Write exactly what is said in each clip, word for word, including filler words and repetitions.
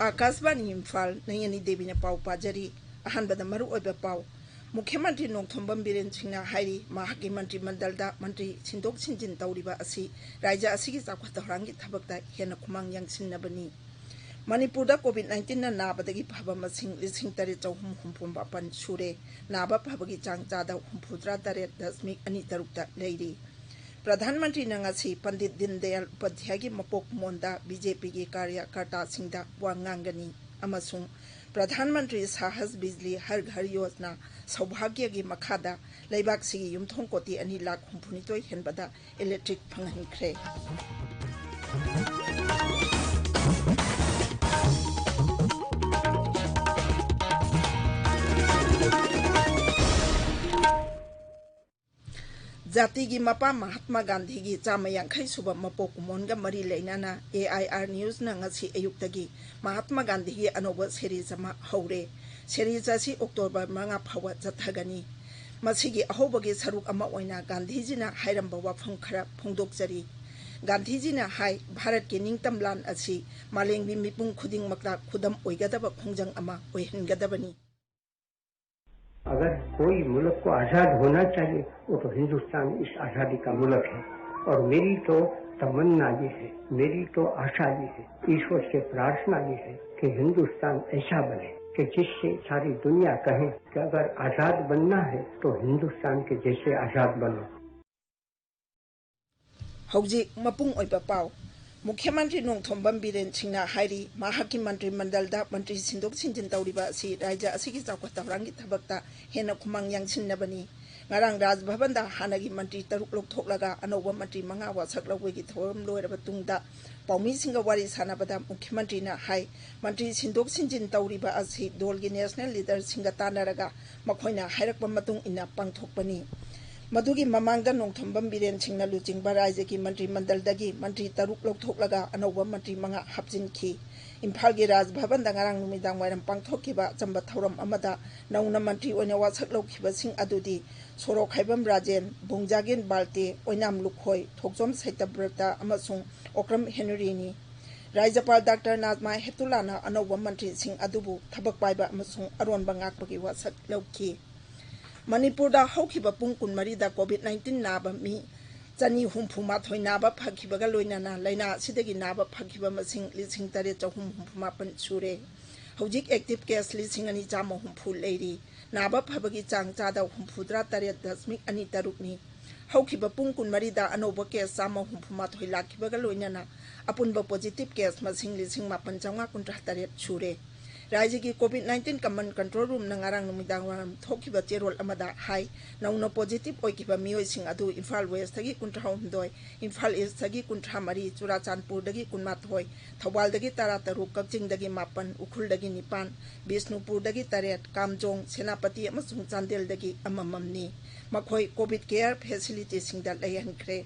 ꯑꯥꯀꯥꯁꯕꯥꯅꯤ ꯏꯝꯐꯥꯜ, ꯅꯌꯅꯤ ꯗꯦꯕꯤꯅ ꯄꯥꯎ ꯄꯥꯖꯔꯤ꯫ ꯑꯍꯥꯟꯕꯗ ꯃꯔꯨꯑꯣꯏꯕ ꯄꯥꯎ꯫ ꯃꯨꯈ꯭ꯌ ꯃꯟꯇ꯭ꯔꯤ ꯅꯣꯡꯊꯣꯝꯕꯝ ꯕꯤꯔꯦꯟ ꯁꯤꯡꯅ ꯍꯥꯏꯔꯤ, ꯃꯍꯥꯛꯀꯤ ꯃꯟꯇ꯭ꯔꯤ ꯃꯟꯗꯜꯗ ꯃꯟꯇ꯭ꯔꯤ ꯁꯤꯟꯗꯣꯛ ꯁꯤꯟꯖꯤꯟ ꯇꯧꯔꯤꯕ ꯑꯁꯤ ꯔꯥꯖ꯭ꯌ ꯑꯁꯤꯒꯤ ꯆꯥꯎꯈꯠ ꯊꯧꯔꯥꯡꯒꯤ ꯊꯕꯛꯇ ꯍꯦꯟꯅ ꯈꯨꯃꯥꯡ ꯌꯥꯡꯁꯤꯟꯅꯕꯅꯤ꯫ ꯃꯅꯤꯄꯨꯔꯗ COVID nineteen ꯅ ꯅꯥꯕꯗꯒꯤ ꯐꯕ ꯃꯁꯤꯡ ꯂꯤꯁꯤꯡ ꯇꯔꯦꯠ ꯆꯍꯨꯝ ꯍꯨꯝꯐꯨ ꯃꯥꯄꯟ ꯁꯨꯔꯦ꯫ ꯅꯥꯕ ꯐꯕꯒꯤ ꯆꯥꯡ ꯆꯥꯗ ꯍꯨꯝꯐꯨꯇꯔꯥ ꯇꯔꯦꯠ ꯗꯁꯃꯤꯛ ꯑꯅꯤ ꯇꯔꯨꯛꯇ ꯂꯩꯔꯤ꯫ ꯄ꯭ꯔꯙꯥꯟ ꯃꯟꯇ꯭ꯔꯤꯅ ꯉꯁꯤ ꯄꯟꯗꯤꯠ ꯗꯤꯟ ꯗꯌꯥꯜ ꯎꯄꯥꯙ꯭ꯌꯥꯌꯒꯤ ꯃꯄꯣꯛ ꯀꯨꯝꯑꯣꯟꯗ BJP ꯒꯤ ꯀꯥꯔꯌꯀꯔꯇꯥꯁꯤꯡꯗ ꯋꯥ ꯉꯥꯡꯒꯅꯤ ꯑꯃꯁꯨꯡ ꯄ꯭ꯔꯙꯥꯟ ꯃꯟꯇ꯭ꯔꯤ ꯁꯥꯍꯁ ꯕꯤꯖꯂꯤ ꯍꯔ ꯘꯔ ꯌꯣꯖꯅꯥ ꯁꯧꯚꯥꯒ꯭ꯌꯒꯤ ꯃꯈꯥꯗ ꯂꯩꯕꯥꯛꯁꯤꯒꯤ ꯌꯨꯝꯊꯣꯡ ꯀꯣꯇꯤ ꯑꯅꯤ ꯂꯥꯈ ꯍꯨꯝꯐꯨꯅꯤꯊꯣꯏ ꯍꯦꯟꯕꯗ ꯏꯂꯦꯛꯇ꯭ꯔꯤꯛ ꯐꯪꯍꯟꯈ꯭ꯔꯦ꯫ ꯖꯥꯇꯤꯒꯤ ꯃꯄꯥ ꯃꯍꯥꯠꯃꯥ ꯒꯥꯟꯙꯤꯒꯤ ꯆꯥꯝꯃ ꯌꯥꯡꯈꯩ ꯁꯨꯕ ꯃꯄꯣꯛ ꯀꯨꯝꯑꯣꯟꯒ ꯃꯔꯤ ꯂꯩꯅꯅ AIR News ꯅ ꯉꯁꯤ ꯑꯌꯨꯛꯇꯒꯤ ꯃꯍꯥꯠꯃꯥ ꯒꯥꯟꯙꯤꯒꯤ ꯑꯅꯧꯕ series ꯑꯃ ꯍꯧꯔꯦ꯫ Series ꯑꯁꯤ October ꯃꯉꯥ ꯐꯥꯎꯕ ꯆꯠꯊꯒꯅꯤ꯫ ꯃꯁꯤꯒꯤ ꯑꯍꯧꯕꯒꯤ ꯁꯔꯨꯛ ꯑꯃ ꯑꯣꯏꯅ ꯒꯥꯟꯙꯤꯖꯤꯅ ꯍꯥꯏꯔꯝꯕ ꯋꯥꯐꯝ ꯈꯔ ꯐꯣꯡꯗꯣꯛꯆꯔꯤ꯫ ꯒꯥꯟꯙꯤꯖꯤꯅ ꯍꯥꯏ, ꯚꯥꯔꯠꯀꯤ ꯅꯤꯡꯇꯝ ꯂꯥꯟ ꯑꯁꯤ ꯃꯥꯂꯦꯝꯒꯤ ꯃꯤꯄꯨꯝ ꯈꯨꯗꯤꯡꯃꯛꯇ ꯈꯨꯗꯝ ꯑꯣꯏꯒꯗꯕ ꯈꯣꯡꯖꯪ ꯑꯃ ꯑꯣꯏꯍꯟꯒꯗꯕꯅꯤ꯫ अगर कोई मुल्क को आजाद होना चाहिए, वो तो हिंदुस्तान इस आजादी का मुल्क है। और मेरी तो तमन्ना ये है, मेरी तो आशा ये है, ईश्वर से प्रार्थना ये है कि हिंदुस्तान ऐसा बने कि जिससे सारी दुनिया कहे कि अगर आजाद बनना है तो हिंदुस्तान के जैसे आजाद बनो। ꯍꯧꯖꯤꯛ ꯃꯄꯨꯡ ꯑꯣꯏꯕ ꯄꯥꯎ꯫ ꯃꯨꯈ꯭ꯌ ꯃꯟꯇ꯭ꯔꯤ ꯅꯣꯡꯊꯣꯝꯕꯝ ꯕꯤꯔꯦꯟ ꯁꯤꯡꯅ ꯍꯥꯏꯔꯤ, ꯃꯍꯥꯛꯀꯤ ꯃꯟꯇ꯭ꯔꯤ ꯃꯟꯗꯜꯗ ꯃꯟꯇ꯭ꯔꯤ ꯁꯤꯟꯗꯣꯛ ꯁꯤꯟꯖꯤꯟ ꯇꯧꯔꯤꯕ ꯑꯁꯤ ꯔꯥꯖ꯭ꯌ ꯑꯁꯤꯒꯤ ꯆꯥꯎꯈꯠ ꯊꯧꯔꯥꯡꯒꯤ ꯊꯕꯛꯇ ꯍꯦꯟꯅ ꯈꯨꯃꯥꯡ ꯌꯥꯡꯁꯤꯟꯅꯕꯅꯤ꯫ ꯉꯔꯥꯡ ꯔꯥꯖ ꯚꯕꯟꯗ ꯍꯥꯟꯅꯒꯤ ꯃꯟꯇ꯭ꯔꯤ ꯇꯔꯨꯛ ꯂꯧꯊꯣꯛꯂꯒ ꯑꯅꯧꯕ ꯃꯟꯇ꯭ꯔꯤ ꯃꯉꯥ ꯋꯥꯁꯛ ꯂꯧꯕꯒꯤ ꯊꯧꯔꯝ ꯂꯣꯏꯔꯕ ꯇꯨꯡꯗ ꯄꯥꯎꯃꯤꯁꯤꯡꯒ ꯋꯥꯔꯤ ꯁꯥꯟꯅꯕꯗ ꯃꯨꯈ꯭ꯌ ꯃꯟꯇ꯭ꯔꯤꯅ ꯍꯥꯏ, ꯃꯟꯇ꯭ꯔꯤ ꯁꯤꯟꯗꯣꯛ ꯁꯤꯟꯖꯤꯟ ꯇꯧꯔꯤꯕ ꯑꯁꯤ ꯗꯣꯜꯒꯤ national leader ꯁꯤꯡꯒ ꯇꯥꯟꯅꯔꯒ ꯃꯈꯣꯏꯅ ꯍꯥꯏꯔꯛꯄ ꯃꯇꯨꯡ ꯏꯟꯅ ꯄꯥꯡꯊꯣꯛꯄꯅꯤ꯫ ꯃꯗꯨꯒꯤ ꯃꯃꯥꯡꯗ ꯅꯣꯡꯊꯣꯝꯕꯝ ꯕꯤꯔꯦꯟ ꯁꯤꯡꯅ ꯂꯨꯆꯤꯡꯕ ꯔꯥꯖ꯭ꯌꯒꯤ ꯃꯟꯇ꯭ꯔꯤ ꯃꯟꯗꯜꯗꯒꯤ ꯃꯟꯇ꯭ꯔꯤ ꯇꯔꯨꯛ ꯂꯧꯊꯣꯛꯂꯒ ꯑꯅꯧꯕ ꯃꯟꯇ꯭ꯔꯤ ꯃꯉꯥ ꯍꯥꯞꯆꯤꯟꯈꯤ꯫ ꯏꯝꯐꯥꯜꯒꯤ ꯔꯥꯖ ꯚꯕꯟꯗ ꯉꯔꯥꯡ ꯅꯨꯃꯤꯗꯥꯡ ꯋꯥꯏꯔꯝ ꯄꯥꯡꯊꯣꯛꯈꯤꯕ ꯑꯆꯝꯕ ꯊꯧꯔꯝ ꯑꯃꯗ ꯅꯧꯅ ꯃꯟꯇ꯭ꯔꯤ ꯑꯣꯏꯅ ꯋꯥꯁꯛ ꯂꯧꯈꯤꯕꯁꯤꯡ ꯑꯗꯨꯗꯤ ꯁꯣꯔꯣꯛꯈꯥꯏꯕꯝ ꯔꯥꯖꯦꯟ, ꯕꯨꯡꯖꯥꯒꯤꯟ ꯕꯥꯜꯇꯦ, ꯑꯣꯏꯅꯥꯝ ꯂꯨꯈꯣꯏ, ꯊꯣꯛꯆꯣꯝ ꯁꯩꯇꯕ꯭ꯔꯇ ꯑꯃꯁꯨꯡ ꯑꯣꯀ꯭ꯔꯝ ꯍꯦꯅꯔꯤꯅꯤ꯫ ꯔꯥꯖ꯭ꯌꯄꯥꯜ ꯗꯥꯛꯇꯔ ꯅꯥꯖꯃꯥ ꯍꯦꯞꯇꯨꯂꯥꯅ ꯑꯅꯧꯕ ꯃꯟꯇ꯭ꯔꯤꯁꯤꯡ ꯑꯗꯨꯕꯨ ꯊꯕꯛ ꯄꯥꯏꯕ ꯑꯃꯁꯨꯡ ꯑꯔꯣꯟꯕ ꯉꯥꯛꯄꯒꯤ ꯋꯥꯁꯛ ꯂꯧꯈꯤ꯫ ꯃꯅꯤꯄꯨꯔꯗ ꯍꯧꯈꯤꯕ ꯄꯨꯡ ꯀꯨꯟꯃꯔꯤꯗ ꯀꯣꯚꯤꯗ ꯅꯥꯏꯟꯇꯤꯟ ꯅꯥꯕ ꯃꯤ ꯆꯅꯤ ꯍꯨꯝꯐꯨ ꯃꯥꯊꯣꯏ ꯅꯥꯕ ꯐꯈꯤꯕꯒ ꯂꯣꯏꯅꯅ ꯂꯥꯏꯅꯥ ꯑꯁꯤꯗꯒꯤ ꯅꯥꯕ ꯐꯈꯤꯕ ꯃꯁꯤꯡ ꯂꯤꯁꯤꯡ ꯇꯔꯦꯠ ꯆꯍꯨꯝ ꯍꯨꯝꯐꯨ ꯃꯥꯄꯟ ꯁꯨꯔꯦ꯫ ꯍꯧꯖꯤꯛ active case ꯂꯤꯁꯤꯡ ꯑꯅꯤ ꯆꯥꯝꯃ ꯍꯨꯝꯐꯨ ꯂꯩꯔꯤ꯫ ꯅꯥꯕ ꯐꯕꯒꯤ ꯆꯥꯡ ꯆꯥꯗ ꯍꯨꯝꯐꯨꯇꯔꯥ ꯇꯔꯦꯠ ꯗꯁꯃꯤꯛ ꯑꯅꯤ ꯇꯔꯨꯛꯅꯤ꯫ ꯍꯧꯈꯤꯕ ꯄꯨꯡ ꯀꯨꯟꯃꯔꯤꯗ ꯑꯅꯧꯕ case ꯆꯥꯝꯃ ꯍꯨꯝꯐꯨ ꯃꯥꯊꯣꯏ ꯂꯥꯛꯈꯤꯕꯒ ꯂꯣꯏꯅꯅ ꯑꯄꯨꯟꯕ positive case ꯃꯁꯤꯡ ꯂꯤꯁꯤꯡ ꯃꯥꯄꯟ ꯆꯥꯝꯃꯉꯥ ꯀꯨꯟꯊ꯭ꯔꯥ ꯇꯔꯦꯠ ꯁꯨꯔꯦ꯫ ꯔꯥꯖ꯭ꯌꯒꯤ ꯀꯣꯚꯤꯗ ꯅꯥꯏꯟꯇꯤꯟ command control roomꯅ ꯉꯔꯥꯡ ꯅꯨꯃꯤꯗꯥꯡ ꯋꯥꯏꯔꯝ ꯊꯣꯛꯈꯤꯕ ꯆꯦꯔꯣꯜ ꯑꯃꯗ ꯍꯥꯏ, ꯅꯧꯅ positive ꯑꯣꯏꯈꯤꯕ ꯃꯤꯑꯣꯏꯁꯤꯡ ꯑꯗꯨ ꯏꯝꯐꯥꯜ Westꯇꯒꯤ ꯀꯨꯟꯊ꯭ꯔꯥ ꯍꯨꯝꯗꯣꯏ, ꯏꯝꯐꯥꯜ Eastꯇꯒꯤ ꯀꯨꯟꯊ꯭ꯔꯥ ꯃꯔꯤ, ꯆꯨꯔꯥꯆꯥꯟꯄꯨꯔꯗꯒꯤ ꯀꯨꯟꯃꯥꯊꯣꯏ, ꯊꯧꯕꯥꯜꯗꯒꯤ ꯇꯔꯥ ꯇꯔꯨꯛ, ꯀꯛꯆꯤꯡꯗꯒꯤ ꯃꯥꯄꯟ, ꯎꯈ꯭ꯔꯨꯜꯗꯒꯤ ꯅꯤꯄꯥꯟ, ꯕꯤꯁꯅꯨꯄꯨꯔꯗꯒꯤ ꯇꯔꯦꯠ, ꯀꯥꯝꯖꯣꯡ, ꯁꯦꯅꯥꯄꯇꯤ ꯑꯃꯁꯨꯡ ꯆꯥꯟꯗꯦꯜꯗꯒꯤ ꯑꯃꯃꯝꯅꯤ꯫ ꯃꯈꯣꯏ ꯀꯣꯚꯤꯗ care facilityꯁꯤꯡꯗ ꯂꯩꯍꯟꯈ꯭ꯔꯦ꯫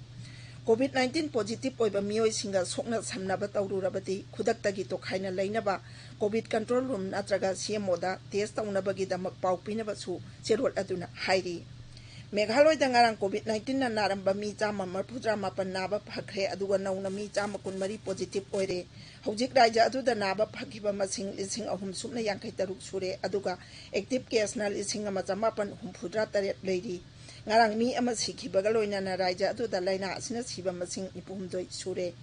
ꯀꯣꯚꯤꯗ ꯅꯥꯏꯟꯇꯤꯟ positive ꯑꯣꯏꯕ ꯃꯤꯑꯣꯏꯁꯤꯡꯒ ꯁꯣꯛꯅ ꯁꯝꯅꯕ ꯇꯧꯔꯨꯔꯕꯗꯤ ꯈꯨꯗꯛꯇꯒꯤ ꯇꯣꯈꯥꯏꯅ ꯂꯩꯅꯕ ꯀꯣꯚꯤꯗ control room ꯅꯠꯇ꯭ꯔꯒ CMOꯗ test ꯇꯧꯅꯕꯒꯤꯗꯃꯛ ꯄꯥꯎ ꯄꯤꯅꯕꯁꯨ ꯆꯦꯔꯣꯜ ꯑꯗꯨꯅ ꯍꯥꯏꯔꯤ꯫ ꯃꯦꯘꯥꯂꯣꯏꯗ ꯉꯔꯥꯡ ꯀꯣꯚꯤꯗ ꯅꯥꯏꯟꯇꯤꯟꯅ ꯅꯥꯔꯝꯕ ꯃꯤ ꯆꯥꯝꯃ ꯃꯔꯤꯐꯨꯇꯔꯥ ꯃꯥꯄꯟ ꯅꯥꯕ ꯐꯈ꯭ꯔꯦ, ꯑꯗꯨꯒ ꯅꯧꯅ ꯃꯤ ꯆꯥꯝꯃ ꯀꯨꯟꯃꯔꯤ positive ꯑꯣꯏꯔꯦ꯫ ꯍꯧꯖꯤꯛ ꯔꯥꯖ꯭ꯌ ꯑꯗꯨꯗ ꯅꯥꯕ ꯐꯈꯤꯕ ꯃꯁꯤꯡ ꯂꯤꯁꯤꯡ ꯑꯍꯨꯝ ꯁꯨꯞꯅ ꯌꯥꯡꯈꯩ ꯇꯔꯨꯛ ꯁꯨꯔꯦ, ꯑꯗꯨꯒ active caseꯅ ꯂꯤꯁꯤꯡ ꯑꯃ ꯆꯃꯥꯄꯟ ꯍꯨꯝꯐꯨꯇꯔꯥ ꯇꯔꯦꯠ ꯂꯩꯔꯤ꯫ ꯉꯔꯥꯡ ꯃꯤ ꯑꯃ ꯁꯤꯈꯤꯕꯒ ꯂꯣꯏꯅꯅ ꯔꯥꯖ꯭ꯌ ꯑꯗꯨꯗ ꯂꯥꯏꯅꯥ ꯑꯁꯤꯅ ꯁꯤꯕ ꯃꯁꯤꯡ ꯅꯤꯐꯨ ꯍꯨꯝꯗꯣꯏ ꯁꯨꯔꯦ꯫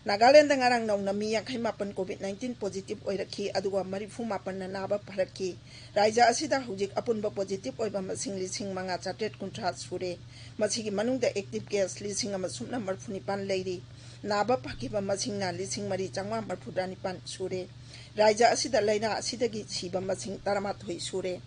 ꯅꯥꯒꯥꯂꯦꯟꯗ ꯉꯔꯥꯡ ꯅꯧꯅ ꯃꯤ ꯌꯥꯡꯈꯩ ꯃꯥꯄꯟ ꯀꯣꯚꯤꯗ ꯅꯥꯏꯟꯇꯤꯟ positive ꯑꯣꯏꯔꯛꯈꯤ, ꯑꯗꯨꯒ ꯃꯔꯤꯐꯨ ꯃꯥꯄꯟꯅ ꯅꯥꯕ ꯐꯔꯛꯈꯤ꯫ ꯔꯥꯖ꯭ꯌ ꯑꯁꯤꯗ ꯍꯧꯖꯤꯛ ꯑꯄꯨꯟꯕ positive ꯑꯣꯏꯕ ꯃꯁꯤꯡ ꯂꯤꯁꯤꯡ ꯃꯉꯥ ꯆꯥꯇ꯭ꯔꯦꯠ ꯀꯨꯟꯊ꯭ꯔꯥ ꯁꯨꯔꯦ꯫ ꯃꯁꯤꯒꯤ ꯃꯅꯨꯡꯗ active case ꯂꯤꯁꯤꯡ ꯑꯃ ꯁꯨꯞꯅ ꯃꯔꯤꯐꯨ ꯅꯤꯄꯥꯟ ꯂꯩꯔꯤ꯫ ꯅꯥꯕ ꯐꯈꯤꯕ ꯃꯁꯤꯡꯅ ꯂꯤꯁꯤꯡ ꯃꯔꯤ ꯆꯥꯝꯃꯉꯥ ꯃꯔꯤꯐꯨꯇꯔꯥ ꯅꯤꯄꯥꯟ ꯁꯨꯔꯦ꯫ ꯔꯥꯖ꯭ꯌ ꯑꯁꯤꯗ ꯂꯥꯏꯅꯥ ꯑꯁꯤꯗꯒꯤ ꯁꯤꯕ ꯃꯁꯤꯡ ꯇꯔꯥꯃꯥꯊꯣꯏ ꯁꯨꯔꯦ꯫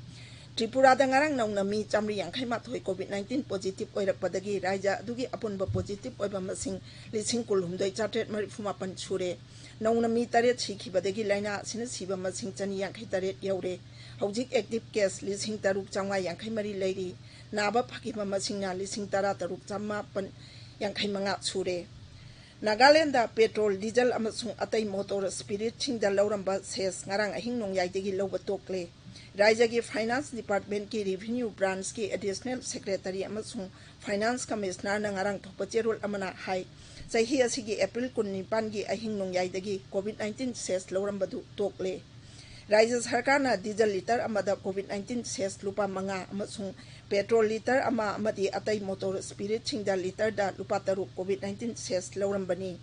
ꯇ꯭ꯔꯤꯄꯨꯔꯥꯗ ꯉꯔꯥꯡ ꯅꯧꯅ ꯃꯤ ꯆꯥꯃꯔꯤ ꯌꯥꯡꯈꯩ ꯃꯥꯊꯣꯏ ꯀꯣꯚꯤꯗ ꯅꯥꯏꯟꯇꯤꯟ positive ꯑꯣꯏꯔꯛꯄꯗꯒꯤ ꯔꯥꯖ꯭ꯌ ꯑꯗꯨꯒꯤ ꯑꯄꯨꯟꯕ positive ꯑꯣꯏꯕ ꯃꯁꯤꯡ ꯂꯤꯁꯤꯡ ꯀꯨꯟꯍꯨꯝꯗꯣꯏ ꯆꯥꯇ꯭ꯔꯦꯠ ꯃꯔꯤꯐꯨ ꯃꯥꯄꯟ ꯁꯨꯔꯦ꯫ ꯅꯧꯅ ꯃꯤ ꯇꯔꯦꯠ ꯁꯤꯈꯤꯕꯗꯒꯤ ꯂꯥꯏꯅꯥ ꯑꯁꯤꯅ ꯁꯤꯕ ꯃꯁꯤꯡ ꯆꯅꯤ ꯌꯥꯡꯈꯩ ꯇꯔꯦꯠ ꯌꯧꯔꯦ꯫ ꯍꯧꯖꯤꯛ active case ꯂꯤꯁꯤꯡ ꯇꯔꯨꯛ ꯆꯥꯝꯃꯉꯥ ꯌꯥꯡꯈꯩ ꯃꯔꯤ ꯂꯩꯔꯤ꯫ ꯅꯥꯕ ꯐꯈꯤꯕ ꯃꯁꯤꯡꯅ ꯂꯤꯁꯤꯡ ꯇꯔꯥ ꯇꯔꯨꯛ ꯆꯥꯃꯥꯄꯟ ꯌꯥꯡꯈꯩ ꯃꯉꯥ ꯁꯨꯔꯦ꯫ ꯅꯥꯒꯥꯂꯦꯟꯗ petrol, diesel ꯑꯃꯁꯨꯡ ꯑꯇꯩ motor spiritꯁꯤꯡꯗ ꯂꯧꯔꯝꯕ cess ꯉꯔꯥꯡ ꯑꯍꯤꯡ ꯅꯣꯡꯌꯥꯏꯗꯒꯤ ꯂꯧꯕ ꯇꯣꯛꯂꯦ꯫ ꯔꯥꯖ꯭ꯌꯒꯤ Finance Departmentꯀꯤ Revenue Branchꯀꯤ Additional Secretary ꯑꯃꯁꯨꯡ Finance Commissionerꯅ ꯉꯔꯥꯡ ꯊꯣꯛꯄ ꯆꯦꯔꯣꯜ ꯑꯃꯅ ꯍꯥꯏ, ꯆꯍꯤ ꯑꯁꯤꯒꯤ ꯑꯦꯄ꯭ꯔꯤꯜ ꯀꯨꯟꯅꯤꯄꯥꯟꯒꯤ ꯑꯍꯤꯡ ꯅꯣꯡꯌꯥꯏꯗꯒꯤ COVID nineteen ꯁꯦꯁ ꯂꯧꯔꯝꯕꯗꯨ ꯇꯣꯛꯂꯦ꯫ ꯔꯥꯖ꯭ꯌ ꯁꯔꯀꯥꯔꯅ ꯗꯤꯖꯜ ꯂꯤꯇꯔ ꯑꯃꯗ COVID nineteen ꯁꯦꯁ ꯂꯨꯄꯥ ꯃꯉꯥ ꯑꯃꯁꯨꯡ ꯄꯦꯇ꯭ꯔꯣꯜ ꯂꯤꯇꯔ ꯑꯃ ꯑꯃꯗꯤ ꯑꯇꯩ ꯃꯣꯇꯣꯔ ꯁ꯭ꯄꯤꯔꯤꯠꯁꯤꯡꯗ ꯂꯤꯇꯔꯗ ꯂꯨꯄꯥ ꯇꯔꯨꯛ COVID nineteen ꯁꯦꯁ ꯂꯧꯔꯝꯕꯅꯤ꯫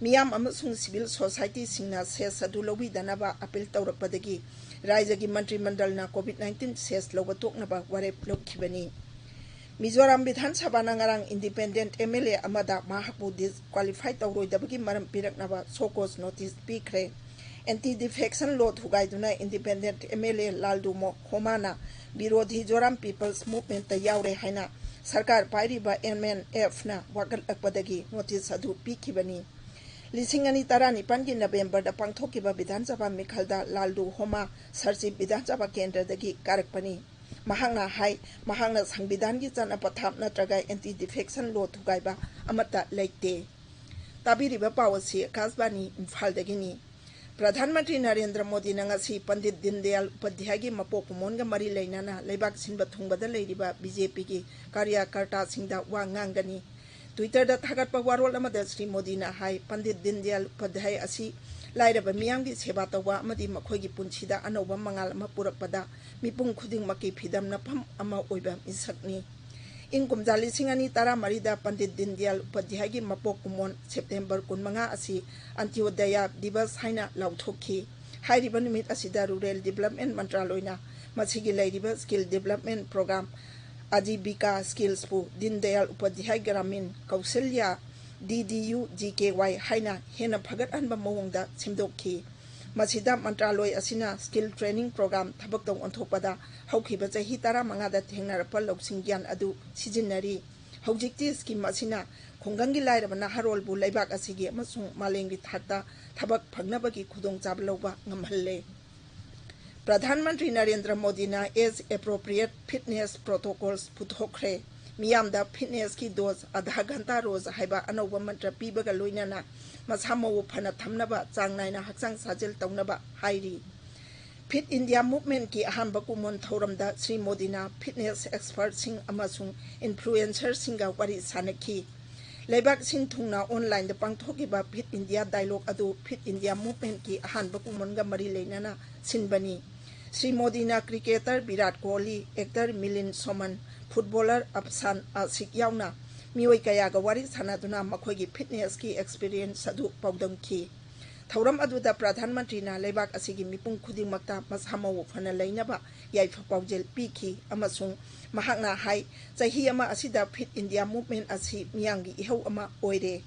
ꯃꯤꯌꯥꯝ ꯑꯃꯁꯨꯡ ꯁꯤꯚꯤꯜ ꯁꯣꯁꯥꯏꯇꯤꯁꯤꯡꯅ ꯁꯦꯁ ꯑꯗꯨ ꯂꯧꯕꯤꯗꯅꯕ ꯑꯄꯤꯜ ꯇꯧꯔꯛꯄꯗꯒꯤ ꯔꯥꯖ꯭ꯌꯒꯤ ꯃꯟꯇ꯭ꯔꯤ ꯃꯟꯗꯜꯅ COVID nineteen ꯁꯦꯁ ꯂꯧꯕ ꯇꯣꯛꯅꯕ ꯋꯥꯔꯦꯞ ꯂꯧꯈꯤꯕꯅꯤ꯫ ꯃꯤꯖꯣꯔꯥꯝ ꯕꯤꯙꯥꯟ ꯁꯚꯥꯅ ꯉꯔꯥꯡ ꯏꯟꯗꯤꯄꯦꯟꯗꯦꯟꯠ MLA ꯑꯃꯗ ꯃꯍꯥꯛꯄꯨ ꯗꯤꯁꯀ꯭ꯋꯥꯂꯤꯐꯥꯏ ꯇꯧꯔꯣꯏꯗꯕꯒꯤ ꯃꯔꯝ ꯄꯤꯔꯛꯅꯕ ꯁꯣ ꯀꯣꯖ ꯅꯣꯇꯤꯁ ꯄꯤꯈ꯭ꯔꯦ꯫ ꯑꯦꯟꯇꯤ ꯗꯤꯐꯦꯛꯁꯟ ꯂꯣ ꯊꯨꯒꯥꯏꯗꯨꯅ ꯏꯟꯗꯤꯄꯦꯟꯗꯦꯟꯠ MLA ꯂꯥꯜꯗꯨ ꯃꯣ-, ꯍꯣꯃꯥꯅ ꯕꯤꯔꯣꯙꯤ ꯖꯣꯔꯥꯝ ꯄꯤꯄꯜꯁ ꯃꯨꯚꯃꯦꯟꯠꯇ ꯌꯥꯎꯔꯦ ꯍꯥꯏꯅ ꯁꯔꯀꯥꯔ ꯄꯥꯏꯔꯤꯕ MNFꯅ ꯋꯥꯀꯠꯂꯛꯄꯗꯒꯤ ꯅꯣꯇꯤꯁ ꯑꯗꯨ ꯄꯤꯈꯤꯕꯅꯤ꯫ ꯂꯤꯁꯤꯡ ꯑꯅꯤ ꯇꯔꯥꯅꯤꯄꯥꯟꯒꯤ ꯅꯕꯦꯝꯕꯔꯗ ꯄꯥꯡꯊꯣꯛꯈꯤꯕ ꯕꯤꯙꯥꯟ ꯁꯚꯥ ꯃꯤꯈꯜꯗ ꯂꯥꯜꯗꯨ ꯍꯣꯃꯥ ꯁꯔꯆꯤꯞ ꯕꯤꯙꯥꯟ ꯁꯚꯥ ꯀꯦꯟꯗ꯭ꯔꯗꯒꯤ ꯀꯥꯔꯛꯄꯅꯤ꯫ ꯃꯍꯥꯛꯅ ꯍꯥꯏ, ꯃꯍꯥꯛꯅ ꯁꯪꯕꯤꯙꯥꯟꯒꯤ ꯆꯠꯅ ꯄꯊꯥꯞ ꯅꯠꯇ꯭ꯔꯒ ꯑꯦꯟꯇꯤ ꯗꯤꯐꯦꯛꯁꯟ ꯂꯣ ꯊꯨꯒꯥꯏꯕ ꯑꯃꯠꯇ ꯂꯩꯇꯦ꯫ ꯇꯥꯕꯤꯔꯤꯕ ꯄꯥꯎ ꯑꯁꯤ ꯑꯀꯥꯁꯕꯥꯅꯤ ꯏꯝꯐꯥꯜꯗꯒꯤꯅꯤ꯫ ꯄ꯭ꯔꯙꯥꯟ ꯃꯟꯇ꯭ꯔꯤ ꯅꯔꯦꯟꯗ꯭ꯔ ꯃꯣꯗꯤꯅ ꯉꯁꯤ ꯄꯟꯗꯤꯠ ꯗꯤꯟꯗꯌꯥꯜ ꯎꯄꯥꯙ꯭ꯌꯥꯌꯒꯤ ꯃꯄꯣꯛ ꯀꯨꯝꯑꯣꯟꯒ ꯃꯔꯤ ꯂꯩꯅꯅ ꯂꯩꯕꯥꯛ ꯁꯤꯟꯕ ꯊꯨꯡꯕꯗ ꯂꯩꯔꯤꯕ BJPꯒꯤ ꯀꯥꯔꯌꯀꯔꯇꯥꯁꯤꯡꯗ ꯋꯥ ꯉꯥꯡꯒꯅꯤ꯫ Twitterꯗ ꯊꯥꯒꯠꯄ ꯋꯥꯔꯣꯜ ꯑꯃꯗ ꯁ꯭ꯔꯤ ꯃꯣꯗꯤꯅ ꯍꯥꯏ, ꯄꯟꯗꯤꯠ ꯗꯤꯟꯗꯌꯥꯜ ꯎꯄꯥꯙ꯭ꯌꯥꯌ ꯑꯁꯤ ꯂꯥꯏꯔꯕ ꯃꯤꯌꯥꯝꯒꯤ ꯁꯦꯕꯥ ꯇꯧꯕ ꯑꯃꯗꯤ ꯃꯈꯣꯏꯒꯤ ꯄꯨꯟꯁꯤꯗ ꯑꯅꯧꯕ ꯃꯉꯥꯜ ꯑꯃ ꯄꯨꯔꯛꯄꯗ ꯃꯤꯄꯨꯝ ꯈꯨꯗꯤꯡꯃꯛꯀꯤ ꯐꯤꯗꯝꯅꯐꯝ ꯑꯃ ꯑꯣꯏꯕ ꯃꯤꯁꯛꯅꯤ꯫ ꯏꯪ ꯀꯨꯝꯖꯥ ꯂꯤꯁꯤꯡ ꯑꯅꯤ ꯇꯔꯥꯃꯔꯤꯗ ꯄꯟꯗꯤꯠ ꯗꯤꯟꯗꯌꯥꯜ ꯎꯄꯥꯙ꯭ꯌꯥꯌꯒꯤ ꯃꯄꯣꯛ ꯀꯨꯝꯑꯣꯟ ꯁꯦꯞꯇꯦꯝꯕꯔ ꯀꯨꯟꯃꯉꯥ ꯑꯁꯤ ꯑꯟꯇ꯭ꯌꯣꯗꯌꯥ ꯗꯤꯕꯁ ꯍꯥꯏꯅ ꯂꯥꯎꯊꯣꯛꯈꯤ꯫ ꯍꯥꯏꯔꯤꯕ ꯅꯨꯃꯤꯠ ꯑꯁꯤꯗ ꯔꯨꯔꯦꯜ ꯗꯤꯕꯂꯞꯃꯦꯟꯠ ꯃꯟꯇ꯭ꯔꯥꯂꯣꯏꯅ ꯃꯁꯤꯒꯤ ꯂꯩꯔꯤꯕ skill ꯗꯤꯕꯂꯞꯃꯦꯟꯠ programme ꯑꯖꯤꯕꯤꯀꯥ ꯁ꯭ꯀꯤꯜꯁꯄꯨ Deendayal Upadhyay Gramin ꯀꯧꯁꯜꯌꯥ, DDU-GKY ꯍꯥꯏꯅ ꯍꯦꯟꯅ ꯐꯒꯠꯍꯟꯕ ꯃꯑꯣꯡꯗ ꯁꯦꯝꯗꯣꯛꯈꯤ꯫ ꯃꯁꯤꯗ ꯃꯟꯇ꯭ꯔꯥꯂꯣꯏ ꯑꯁꯤꯅ ꯁ꯭ꯀꯤꯜ ꯇ꯭ꯔꯦꯅꯤꯡ ꯄ꯭ꯔꯣꯒ꯭ꯔꯥꯝ ꯊꯕꯛꯇ ꯑꯣꯟꯊꯣꯛꯄꯗ ꯍꯧꯈꯤꯕ ꯆꯍꯤ ꯇꯔꯥꯃꯉꯥꯗ ꯊꯦꯡꯅꯔꯛꯄ ꯂꯧꯁꯤꯡ ꯒ꯭ꯌꯥꯟ ꯑꯗꯨ ꯁꯤꯖꯤꯟꯅꯔꯤ꯫ ꯍꯧꯖꯤꯛꯇꯤ ꯁ꯭ꯀꯤꯝ ꯑꯁꯤꯅ ꯈꯨꯡꯒꯪꯒꯤ ꯂꯥꯏꯔꯕ ꯅꯍꯥꯔꯣꯜꯕꯨ ꯂꯩꯕꯥꯛ ꯑꯁꯤꯒꯤ ꯑꯃꯁꯨꯡ ꯃꯥꯂꯦꯝꯒꯤ ꯊꯥꯛꯇ ꯊꯕꯛ ꯐꯪꯅꯕꯒꯤ ꯈꯨꯗꯣꯡꯆꯥꯕ ꯂꯧꯕ ꯉꯝꯍꯜꯂꯦ꯫ ꯄ꯭ꯔꯙꯥꯟ ꯃꯟꯇ꯭ꯔꯤ ꯅꯔꯦꯟꯗ꯭ꯔ ꯃꯣꯗꯤꯅ age appropriate fitness protocols ꯄꯨꯊꯣꯛꯈ꯭ꯔꯦ꯫ ꯃꯤꯌꯥꯝꯗ ꯐꯤꯠꯅꯦꯁꯀꯤ ꯗꯣꯖ ꯑꯥꯙꯥ ꯘꯟꯇꯥ ꯔꯣꯖ ꯍꯥꯏꯕ ꯑꯅꯧꯕ ꯃꯟꯇ꯭ꯔ ꯄꯤꯕꯒ ꯂꯣꯏꯅꯅ ꯃꯁꯥ ꯃꯎ ꯐꯅ ꯊꯝꯅꯕ ꯆꯥꯡ ꯅꯥꯏꯅ ꯍꯛꯆꯥꯡ ꯁꯥꯖꯦꯜ ꯇꯧꯅꯕ ꯍꯥꯏꯔꯤ꯫ ꯐꯤꯠ ꯏꯟꯗꯤꯌꯥ ꯃꯨꯚꯃꯦꯟꯠꯀꯤ ꯑꯍꯥꯟꯕ ꯀꯨꯝꯑꯣꯟ ꯊꯧꯔꯝꯗ ꯁ꯭ꯔꯤ ꯃꯣꯗꯤꯅ ꯐꯤꯠꯅꯦꯁ ꯑꯦꯛꯁꯄꯔꯠꯁꯤꯡ ꯑꯃꯁꯨꯡ ꯏꯟꯐ꯭ꯂꯨꯑꯦꯟꯁꯔꯁꯤꯡꯒ ꯋꯥꯔꯤ ꯁꯥꯅꯈꯤ꯫ ꯂꯩꯕꯥꯛ ꯁꯤꯟ ꯊꯨꯡꯅ online ꯗ ꯄꯥꯡꯊꯣꯛꯈꯤꯕ Fit India Dialogue ꯑꯗꯨ Fit India Movement ꯀꯤ ꯑꯍꯥꯟꯕ ꯀꯨꯝꯑꯣꯟꯒ ꯃꯔꯤ ꯂꯩꯅꯅ ꯁꯤꯟꯕꯅꯤ꯫ ꯁ꯭ꯔꯤ ꯃꯣꯗꯤꯅ cricketer Virat Kohli, actor ꯃꯤꯂꯤꯟ ꯁꯣꯃꯟ, footballer ꯑꯐꯁꯥꯟ ꯑꯥꯁꯤꯛ ꯌꯥꯎꯅ ꯃꯤꯑꯣꯏ ꯀꯌꯥꯒ ꯋꯥꯔꯤ ꯁꯥꯅꯗꯨꯅ ꯃꯈꯣꯏꯒꯤ fitness ꯀꯤ experience ꯑꯗꯨ ꯄꯥꯎꯗꯝꯈꯤ꯫ ꯊꯧꯔꯝ ꯑꯗꯨꯗ ꯄ꯭ꯔꯙꯥꯟ ꯃꯟꯇ꯭ꯔꯤꯅ ꯂꯩꯕꯥꯛ ꯑꯁꯤꯒꯤ ꯃꯤꯄꯨꯝ ꯈꯨꯗꯤꯡꯃꯛꯇ ꯃꯁꯥ ꯃꯎ ꯐꯅ ꯂꯩꯅꯕ ꯌꯥꯏꯐ ꯄꯥꯎꯖꯦꯜ ꯄꯤꯈꯤ ꯑꯃꯁꯨꯡ ꯃꯍꯥꯛꯅ ꯍꯥꯏ, ꯆꯍꯤ ꯑꯃ ꯑꯁꯤꯗ Fit India Movement ꯑꯁꯤ ꯃꯤꯌꯥꯝꯒꯤ ꯏꯍꯧ ꯑꯃ ꯑꯣꯏꯔꯦ꯫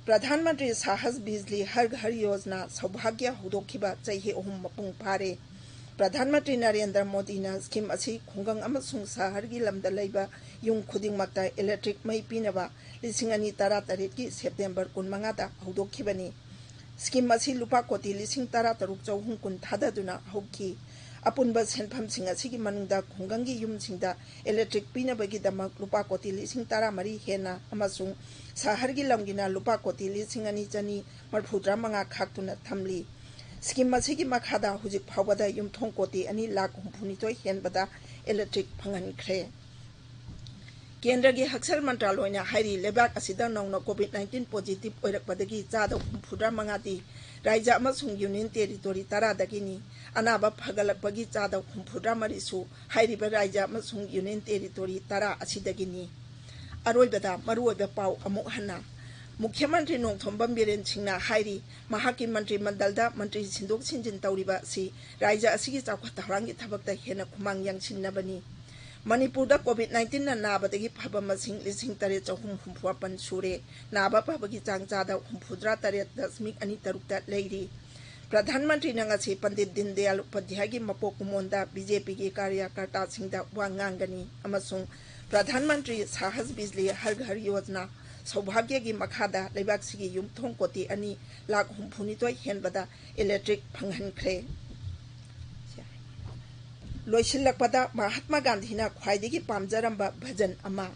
ꯄ꯭ꯔꯙꯥꯟ ꯃꯟꯇ꯭ꯔꯤ ꯁꯥꯍꯁ ꯕꯤꯖꯂꯤ ꯍꯔ ꯘꯔ ꯌꯣꯖꯅꯥ ꯁꯧꯚꯥꯒ꯭ꯌ ꯍꯧꯗꯣꯛꯈꯤꯕ ꯆꯍꯤ ꯑꯍꯨꯝ ꯃꯄꯨꯡ ꯐꯥꯔꯦ꯫ ꯄ꯭ꯔꯙꯥꯟ ꯃꯟꯇ꯭ꯔꯤ ꯅꯔꯦꯟꯗ꯭ꯔ ꯃꯣꯗꯤꯅ scheme ꯑꯁꯤ ꯈꯨꯡꯒꯪ ꯑꯃꯁꯨꯡ ꯁꯍꯔꯒꯤ ꯂꯝꯗ ꯂꯩꯕ ꯌꯨꯝ ꯈꯨꯗꯤꯡꯃꯛꯇ electric ꯃꯩ ꯄꯤꯅꯕ ꯂꯤꯁꯤꯡ ꯑꯅꯤ ꯇꯔꯥꯇꯔꯦꯠꯀꯤ September ꯀꯨꯟꯃꯉꯥꯗ ꯍꯧꯗꯣꯛꯈꯤꯕꯅꯤ꯫ Scheme ꯑꯁꯤ ꯂꯨꯄꯥ ꯀꯣꯇꯤ ꯂꯤꯁꯤꯡ ꯇꯔꯥꯇꯔꯨꯛ ꯆꯍꯨꯝ ꯀꯨꯟ ꯊꯥꯗꯗꯨꯅ ꯍꯧꯈꯤ꯫ ꯑꯄꯨꯟꯕ ꯁꯦꯟꯐꯝꯁꯤꯡ ꯑꯁꯤꯒꯤ ꯃꯅꯨꯡꯗ ꯈꯨꯡꯒꯪꯒꯤ ꯌꯨꯝꯁꯤꯡꯗ electric ꯄꯤꯅꯕꯒꯤꯗꯃꯛ ꯂꯨꯄꯥ ꯀꯣꯇꯤ ꯂꯤꯁꯤꯡ ꯇꯔꯥꯃꯔꯤ ꯍꯦꯟꯅ ꯑꯃꯁꯨꯡ ꯁꯍꯔꯒꯤ ꯂꯝꯒꯤꯅ ꯂꯨꯄꯥ ꯀꯣꯇꯤ ꯂꯤꯁꯤꯡ ꯑꯅꯤ ꯆꯅꯤ ꯃꯔꯤꯐꯨꯇꯔꯥ ꯃꯉꯥ ꯈꯥꯛꯇꯨꯅ ꯊꯝꯂꯤ꯫ Scheme ꯑꯁꯤꯒꯤ ꯃꯈꯥꯗ ꯍꯧꯖꯤꯛ ꯐꯥꯎꯕꯗ ꯌꯨꯝꯊꯣꯡ ꯀꯣꯇꯤ ꯑꯅꯤ ꯂꯥꯈ ꯍꯨꯝꯐꯨꯅꯤꯊꯣꯏ ꯍꯦꯟꯕꯗ electric ꯐꯪꯍꯟꯈ꯭ꯔꯦ꯫ ꯀꯦꯟꯗ꯭ꯔꯒꯤ ꯍꯛꯁꯦꯜ ꯃꯟꯇ꯭ꯔꯥꯂꯣꯏꯅ ꯍꯥꯏꯔꯤ, ꯂꯩꯕꯥꯛ ꯑꯁꯤꯗ ꯅꯧꯅ COVID nineteen positive ꯑꯣꯏꯔꯛꯄꯗꯒꯤ ꯆꯥꯗ ꯍꯨꯝꯐꯨꯇꯔꯥ ꯃꯉꯥꯗꯤ ꯔꯥꯏꯖ꯭ꯌ ꯑꯃꯁꯨꯡ Union Territory ꯇꯔꯥꯗꯒꯤꯅꯤ꯫ ꯑꯅꯥꯕ ꯐꯒꯠꯂꯛꯄꯒꯤ ꯆꯥꯗ ꯍꯨꯝꯐꯨꯇꯔꯥ ꯃꯔꯤꯁꯨ ꯍꯥꯏꯔꯤꯕ ꯔꯥꯏꯖ꯭ꯌ ꯑꯃꯁꯨꯡ Union Territory ꯇꯔꯥ ꯑꯁꯤꯗꯒꯤꯅꯤ꯫ ꯑꯔꯣꯏꯕꯗ ꯃꯔꯨꯑꯣꯏꯕ ꯄꯥꯎ ꯑꯃꯨꯛ ꯍꯟꯅ꯫ ꯃꯨꯈ꯭ꯌ ꯃꯟꯇ꯭ꯔꯤ ꯅꯣꯡꯊꯣꯝꯕꯝ ꯕꯤꯔꯦꯟ ꯁꯤꯡꯅ ꯍꯥꯏꯔꯤ, ꯃꯍꯥꯛꯀꯤ ꯃꯟꯇ꯭ꯔꯤ ꯃꯟꯗꯜꯗ ꯃꯟꯇ꯭ꯔꯤ ꯁꯤꯟꯗꯣꯛ ꯁꯤꯟꯖꯤꯟ ꯇꯧꯔꯤꯕ ꯑꯁꯤ ꯔꯥꯏꯖ꯭ꯌ ꯑꯁꯤꯒꯤ ꯆꯥꯎꯈꯠ ꯊꯧꯔꯥꯡꯒꯤ ꯊꯕꯛꯇ ꯍꯦꯟꯅ ꯈꯨꯃꯥꯡ ꯌꯥꯡꯁꯤꯟꯅꯕꯅꯤ꯫ ꯃꯅꯤꯄꯨꯔꯗ COVID nineteen ꯅ ꯅꯥꯕꯗꯒꯤ ꯐꯕ ꯃꯁꯤꯡ ꯂꯤꯁꯤꯡ ꯇꯔꯦꯠ ꯆꯍꯨꯝ ꯍꯨꯝꯐꯨ ꯃꯥꯄꯟ ꯁꯨꯔꯦ꯫ ꯅꯥꯕ ꯐꯕꯒꯤ ꯆꯥꯡ ꯆꯥꯗ ꯍꯨꯝꯐꯨꯇꯔꯥ ꯇꯔꯦꯠ ꯗꯁꯃꯤꯛ ꯑꯅꯤ ꯇꯔꯨꯛꯇ ꯂꯩꯔꯤ꯫ ꯄ꯭ꯔꯙꯥꯟ ꯃꯟꯇ꯭ꯔꯤꯅ ꯉꯁꯤ ꯄꯟꯗꯤꯠ ꯗꯤꯟꯗꯌꯥꯜ ꯎꯄꯥꯙ꯭ꯌꯥꯌꯒꯤ ꯃꯄꯣꯛ ꯀꯨꯝꯑꯣꯟꯗ BJP ꯒꯤ ꯀꯥꯔꯌꯀꯔꯇꯥꯁꯤꯡꯗ ꯋꯥ ꯉꯥꯡꯒꯅꯤ ꯑꯃꯁꯨꯡ ꯄ꯭ꯔꯙꯥꯟ ꯃꯟꯇ꯭ꯔꯤ ꯁꯥꯍꯁ ꯕꯤꯖꯂꯤ ꯍꯔ ꯘꯔ ꯌꯣꯖꯅꯥ ꯁꯧꯚꯥꯒ꯭ꯌꯒꯤ ꯃꯈꯥꯗ ꯂꯩꯕꯥꯛꯁꯤꯒꯤ ꯌꯨꯝꯊꯣꯡ ꯀꯣꯇꯤ ꯑꯅꯤ ꯂꯥꯈ ꯍꯨꯝꯐꯨꯅꯤꯊꯣꯏ ꯍꯦꯟꯕꯗ electric ꯐꯪꯍꯟꯈ꯭ꯔꯦ꯫ ꯂꯣꯏꯁꯤꯜꯂꯛꯄꯗ ꯃꯍꯥꯠꯃꯥ ꯒꯥꯟꯙꯤꯅ ꯈ꯭ꯋꯥꯏꯗꯒꯤ ꯄꯥꯝꯖꯔꯝꯕ ꯚꯖꯟ ꯑꯃ꯫